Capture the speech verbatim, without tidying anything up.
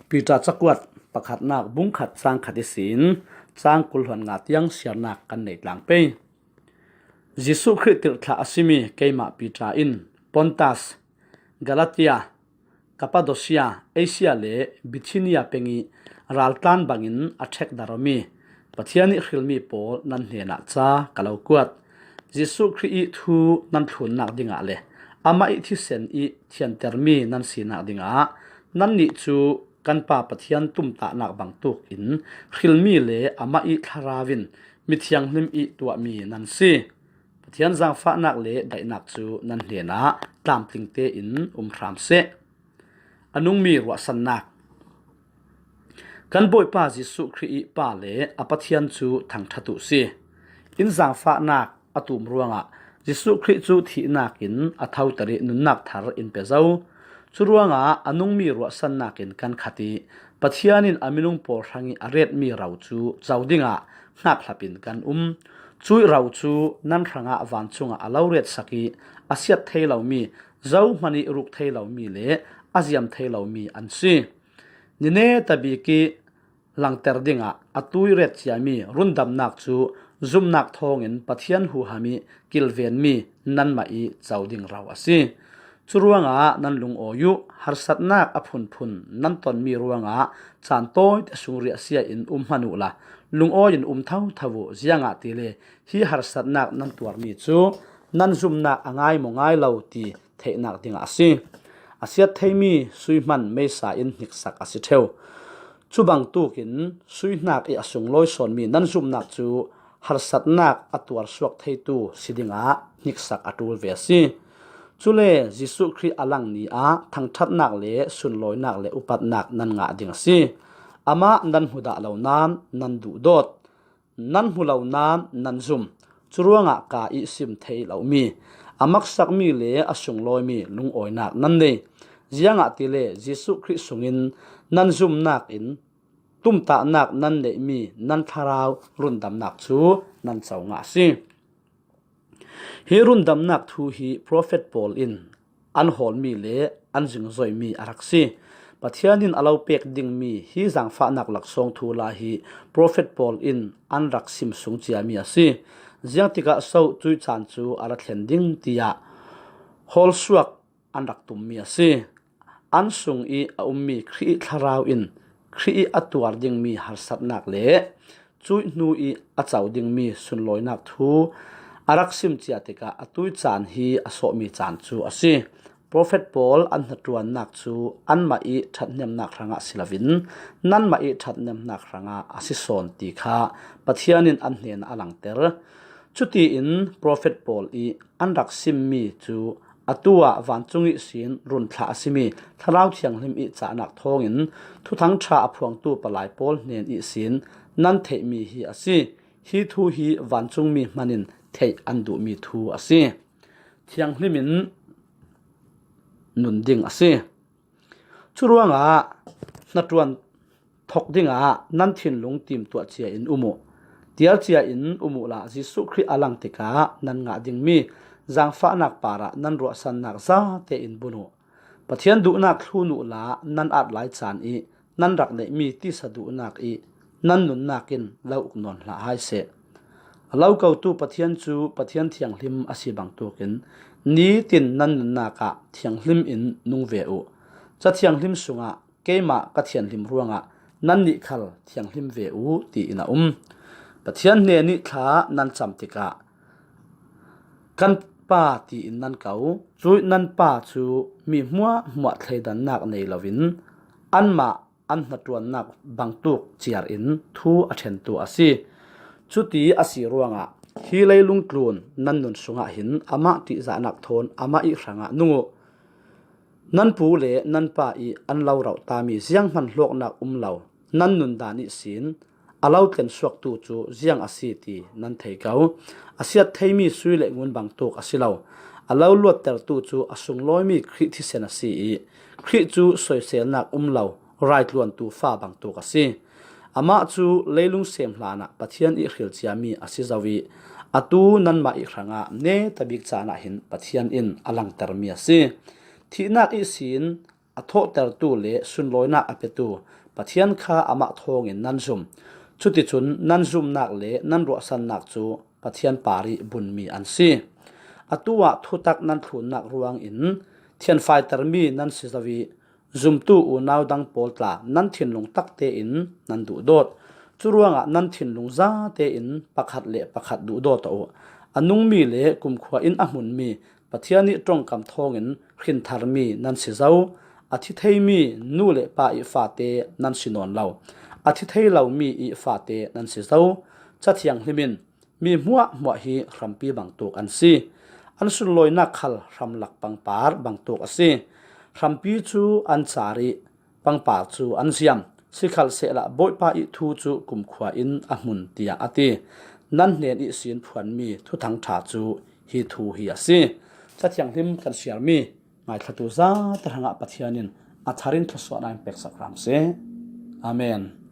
Peter cakuat pakhatnak bung khat cang khat ihsin cang kul hluan nga tiang siarnak kan nei tlang pei. Jesuh Khrih tirhthlah a simi keimah Peter in Pontas, Galatia, Kapadosia, Asia le Bithinia peng ih raltlan bangin a ṭhekdarh awmi Pathian ih hrilmi pawl nan hnenah ca ka lo kuat. Jesuh Khrih ih thu nan thlunnak dingah le amah ih thisen ih thiantermi nan sinak dingah nannih cu kan Pa Pathian tumtahnak bangtuk in hrilmi le amah ih Thlarau in mithianghlim ih tuahmi nan si. Pathian zangfahnak le daihnak cu nan hnenah tlamtling tein um hram seh. A nungmi ruahsannak. Kan Bawipa Jesuh Khrih ih Pa le a Pathian cu thangṭhat uh si. In zangfahnak a tum ruangah Jesuh Khrih cu thihnak in a thoter ih nunnak thar in pe zo. Curuangah a nungmi ruahsannak in kan khat ih Pathian in a minung pawl hrangih a retmi ro cu co dingah hngakhlap in kan um. Cuih ro cu nan hrangah vancungah a lo retsak ih a siat thei lomi, zohman ih ruk thei lomi le a ziam thei lomi an si. Ni netabik ih langter dingah a tui ret ciami rundamnak cu zumnak thawngin Pathian huham ih kilvenmi nanmah ih co ding ro a si. Curuangah nan lungawi uh. Harsatnak a phunphun nan tonmi ruangah caan tawite sung riahsia in um hman uhla, lungawi in um thotho uh. Ziangahtile hi harsatnak nan tuarmi cu nan zumnak a ngai maw ngai lo ti theihnak dingah a si. A siat theimi sui hman meisa in hniksak a si ṭheu. Cu bangtukin sui hnak ih a sunglawi sawnmi nan zumnak cu harsatnak a tuarsuak theitu si dingah hniksak a ṭul ve a si. Cule Jesuh Khrih a lang ni ah thangṭhatnak le sunlawinak le upatnak nan ngah ding a si. Amah nan hmu dah lo nain nan duhdawt. Nan hmu lo nain nan zum. Curuangah kaa ih sim thei lomi, a maksakmi le a sunglawimi lungawinak nan nei. Ziangahtile Jesuh Khrih sungin nan zumnak in tumtahnak nan neihmi nan thlarau rundamnak cu nan co ngah a si. Hi rundamnak thu hi profet Paul in an hawlmi le an zingzoimi a rak si. Pathian in a lo pek dingmi hi zangfahnak laksawng thu la hi profet Paul in an rak sim sung ciami a si. Ziangtikah so cuih caan cu a ra thlen ding tiah hawlsuak an rak tummi a si. An sung ih a ummi Khrih ih Thlarau in Khrih ih a tuar dingmi harsatnak le cuih hnu ih a co dingmi sunlawinak thu a rak sim cia tikah a tui caan hi a sawhmi caan cu a si. Profet Paul an hnaṭuannak cu anmah ih ṭhathnemnak hrangah si loin nanmah ih ṭhathnemnak hrangah a si sawn ti kha Pathian in an hnenah a langter. Cutiin profet Paul ih an rak simmi cu atu ah vancung ihsin run thlah a simi Thlarau Thianghlim ih cahnak thawngin Thuthang ṭha a phuangtu palai pawl hnen ihsin nan theihmi hi a si. Hi thu hi vancungmi hman in theih an duhmi thu a si. Thianghlim in nun ding a si. Curuangah hnaṭuan thok dingah nan thinlung timtuah cia in um uh. Tial cia in um uhla Jesuh Khrih a lang tikah nan ngah dingmi zangfahnak parah nan ruahsannak zate in bun uh. Pathian duhnak thlun uhla nan at lai caan ih nan rak neihmi tisa duhnak ih nan nunnak in lo uk nawn hlah hai seh. A lo kotu Pathian cu Pathian thianghlim a si bangtukin nitin nan nunnak ah thianghlim in nung ve uh. Ca thianghlim sungah keimah ka thianghlim ruangah nannih khal thianghlim ve uh, tiin a um. Pathian hnen ih thla nan cam tikah kan Pa tiin nan ko. Cuih nan Pa cu mi hmuahhmuah thleidannak nei loin anmah an hnaṭuannak bangtuk ciar in thu a ṭhentu a si. Cuti a si ruangah hi leilung tlun nan nun sungah hin amah ṭihzahnak thawn amah ih hrangah nung uh. Nan pu le nan pa ih an lo rauhtami zianghman hlawknak um lo nan nundan ihsin a lo tlensuaktu cu ziang a si ti nan thei ko. A siat theimi sui le ngun bangtuk a si lo. A lo luattertu cu a sunglawimi Khrih thisen a si ih Khrih cu soiselnak um lo raitluantu fa bangtuk a si. Amah cu leilung sem hlanah Pathian ih hril ciami a si zo ih atu nanmah ih hrangah netabik caan ah hin Pathian in a langtermi a si. Thihnak ihsin a thawhtertu le sunlawinak a petu Pathian kha amah thawngin nan zum. Cuticun nan zumnak le nan ruahsannak cu Pathian parih bunmi an si. Atu ah thutak nan thlunnak ruangin thianfaitermi nan si zo ih, zumtu unau dang pawl tla nan thinlung tak tein nan duhdawt. Curuangah nan thinlung za tein pakhat le pakhat duhdawt aw uh. A nungmi le kumkhua in a hmunmi Pathian ih ṭongkam thawngin hrintharmi nan si zo. A thi theimi nu le pa ih fate nan si nawn lo. A thi thei lomi ih fate nan si zo. Ca Thianghlim in mi hmuahhmuah hi hrampi bangtuk an si. An sunlawinak khal hramlak pangpar bangtuk a si. Hrampi cu an car ih pangpar cu an ziam. Sikhalsehla Bawipa ih thu cu kumkhua in a hmun, tiah a ti. Nan hnen ihsin phuanmi Thuthang ṭha cu hi thu hi a si. Ca Thianghlim kan siarmi ngaithlatu zate hrangah Pathian in a thar in thluasuahnak in peksak hram seh. Amen.